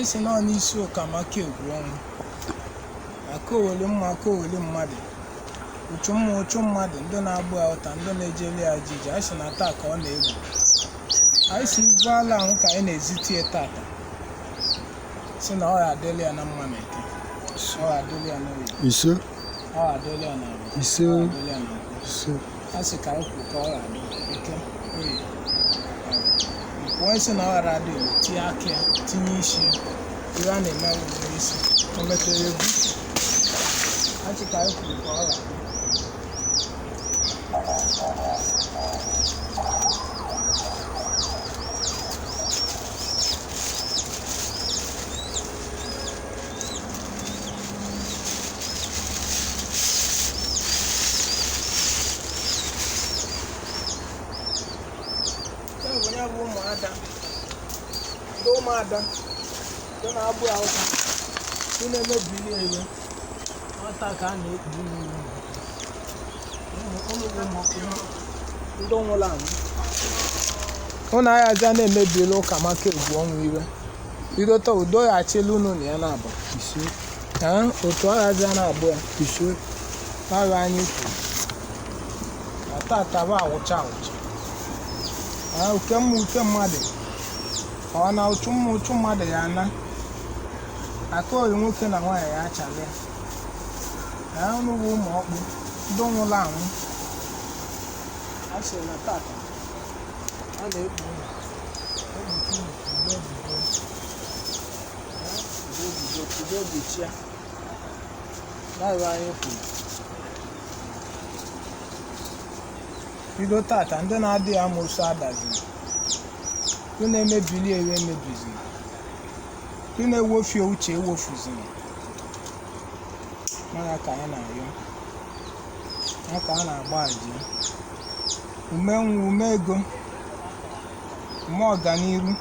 Anyị si nọ n'isi Ụkamaka egwu ọnwụ. Aka owelu mma, aka owelu mmadụ, uchu mma, uchu mmadụ, ndị na-agbụ ya ụta, ndị na-ejeli ya jiji. Anyị si na taa ka ọ na-egwu. Anyị si ivu ala ahụ ka anyị na-ezite ya tata, si na ọ ga-adịlị ya na mma na eke, ọ ga-adịlị ya n'oyi, Ise. ọ ga-adịlị ya n'ala, Ise. ọ ga-adịlị ya n'ala. Ise. A sị ka anyị kwuo ka ọ ga-adị eke, oyi, nkwụ. Onye sị na ọ ghara adị Igbo tinye aka ya, tinye isi ya. Ihe a na-eme awụrụ n'isi o metere egwu. A sị ka anyị kwuru ka ọ ga-adị. Ya bụ, ya bụ ụmụada, ndị ụmụada, ndị na-agbụ ya ụta, ndị na-emebili ebe nwata ka a na-ekpu unu, ụmụ ndị nwụrụ anwụ. Ụnụ aghazi a na-emebili Ụkamaka egwu ọnwụ iwe bido udo ya achịla unu na ya na-abụ. Ise. Ee, otu aghazi a na-abụ ya. Ise. Agha anyị kwuru na tata bụ awụcha awụcha. Ee, uke mma, uke mmadụ, ọ na uchu mma, uchu mmadụ ya ana aka oyi, nwoke na nwaanyị ya achala ya. Ee, unu bụ ụmụ ọkpụ, ndị nwụrụ anwụ, a sị na tata a na-ekpu unu, ekpuchi unu, udo bido. Ee, udo bido, udo bichia na-arụ. Anyị kwuru bido tata, ndị na-adịghị amoosu adaziri, ndị na-emebili ewe emebiziri, ndị na-ewofie uche ewofuziri. Mana ka anyị na-arịọ ya ka a na-agba àjà ume nwa, ume ego, ume ọganiru,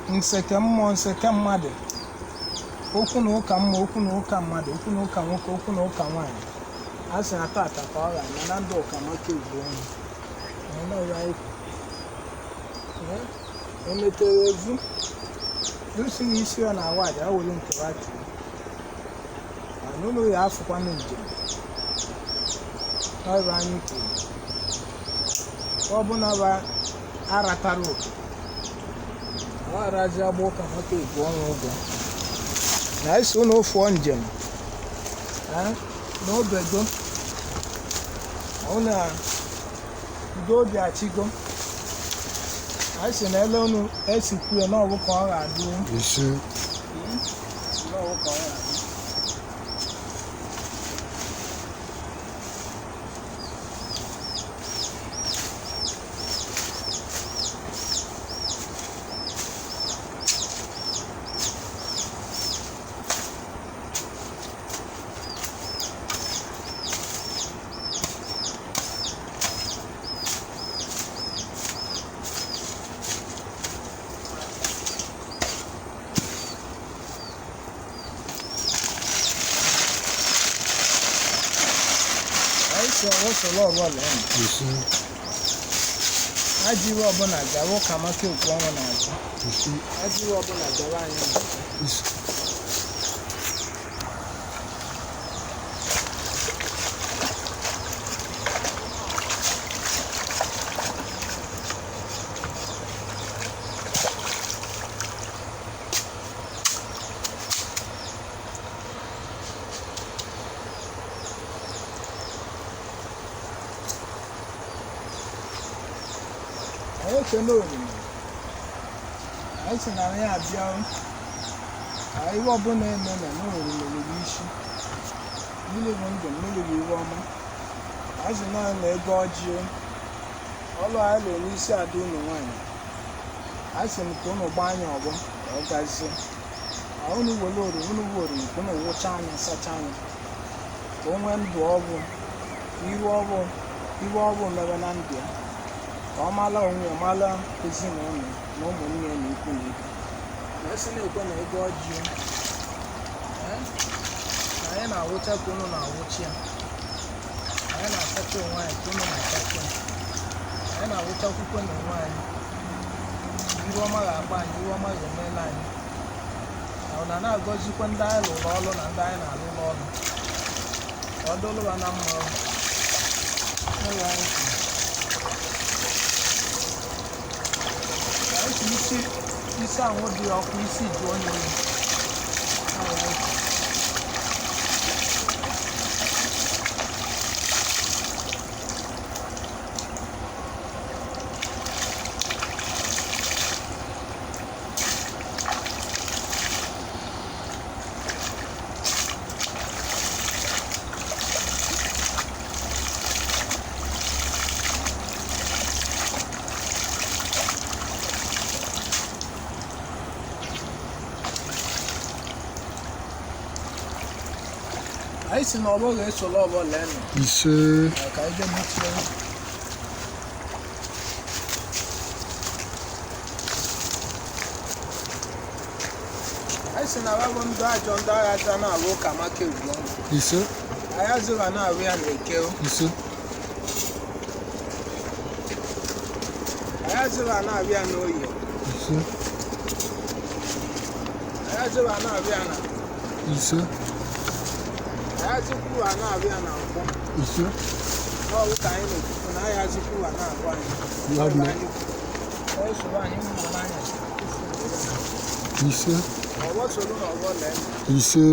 nseke mmụọ, nseke mmadụ, okwu na ụka mma, okwu na ụka mmadụ, okwu na ụka nwoke, okwu na ụka nwaanyị. A sị na tata ka ọ ga-ama na ndụ Ụkamaka egwu ọnwụ. O metere evu lusi na isi ọ na-awa aja o were nke ya chụọ mana ụlọ ya afụkwana njem ọrụ. Anyị kwuru ọ bụ na ba aratara oke, ọ gharazi agba Ụkamaka egwu ọnwụ ụgwọ na eso ụlọ fụọ njem n'obego ọ na udo obi achịgo. Anyị si na ele unu esikwu ya n'ọbụ ka ọ ga-adị. Ise. N'ọbụ ka ọ ga-adị. Anyị si ọwụ soro ọbụla ya. Ise. Ajọ iwe ọbụla gawa Ụkamaka ekwu ọnwụ n'azụ. Ise. Ajọ iwe ọbụla gawa anyị n'azụ. Ise. Anyị ekele oriri. Anyị si na anyị abịa ka ihe ọbụla eme na n'oriri isi mmiri bụ ndụ, mmiri bụ iwe ọma. Anyị si na na ego ọjị ọlụ anyị lụrụ n'isi ada unu nwaanyị. Anyị si m ka unu gbaa anya ọgbọ ka ọ gazie. Ma unu were oriri, unu were oriri ka unu wụcha anya, sacha anya, ka o nwee ndụ ọgwụ, iwe ọgwụ, iwe ọgwụ mere na ndụ ya, ka ọ mara onwe ya, mara ezinụlọ ya na ụmụnne ya na ikwu na ibe. Wee sị na-ekwe na ego ọjị, ee, na anyị na-awụcha ka unu na-awụchi ya, anyị na-asacha onwe anyị ka unu na-asacha ya, anyị na-awụcha akwụkwọ na onwe anyị. Iru ọma ga-agba anyị, iru ọma ga-emela anyị. Ọ na na-agọzikwa ndị anyị lụrụ ọrụ na ndị anyị na-alụrụ ọrụ, ka ọ dụlụwa na mma. Ọrụ anyị kwuru. Anyị si isi isi anwụ dị ọkụ, isi jụọ onye oyi. Ọrụ anyị kwuru. Anyị si na ọgbọ ga-esoro ọgbọ lee nụ. Ise. Ka anyị jee gbuchie. Anyị si na babụ ndị ajọ ndị agha aja na-alụ ụka maka egwu ọnụ. Ise. Anyị azụghị na-arụ ya na eke o. Ise. Anyị azụghị na-arụ ya n'oyi. Ise. Anyị azụghị na-arụ ya na Ise. anyị azụkwuru na-arụ ya na nkwụ. Ise. N'ọrụ ka anyị na-ekwukwu na anyị azụkwuru na-arụ anyị. Lovely. Ọ soro anyị mma n'anya. Ise. Ọgbọ soro na ọgbọ lee. Ise.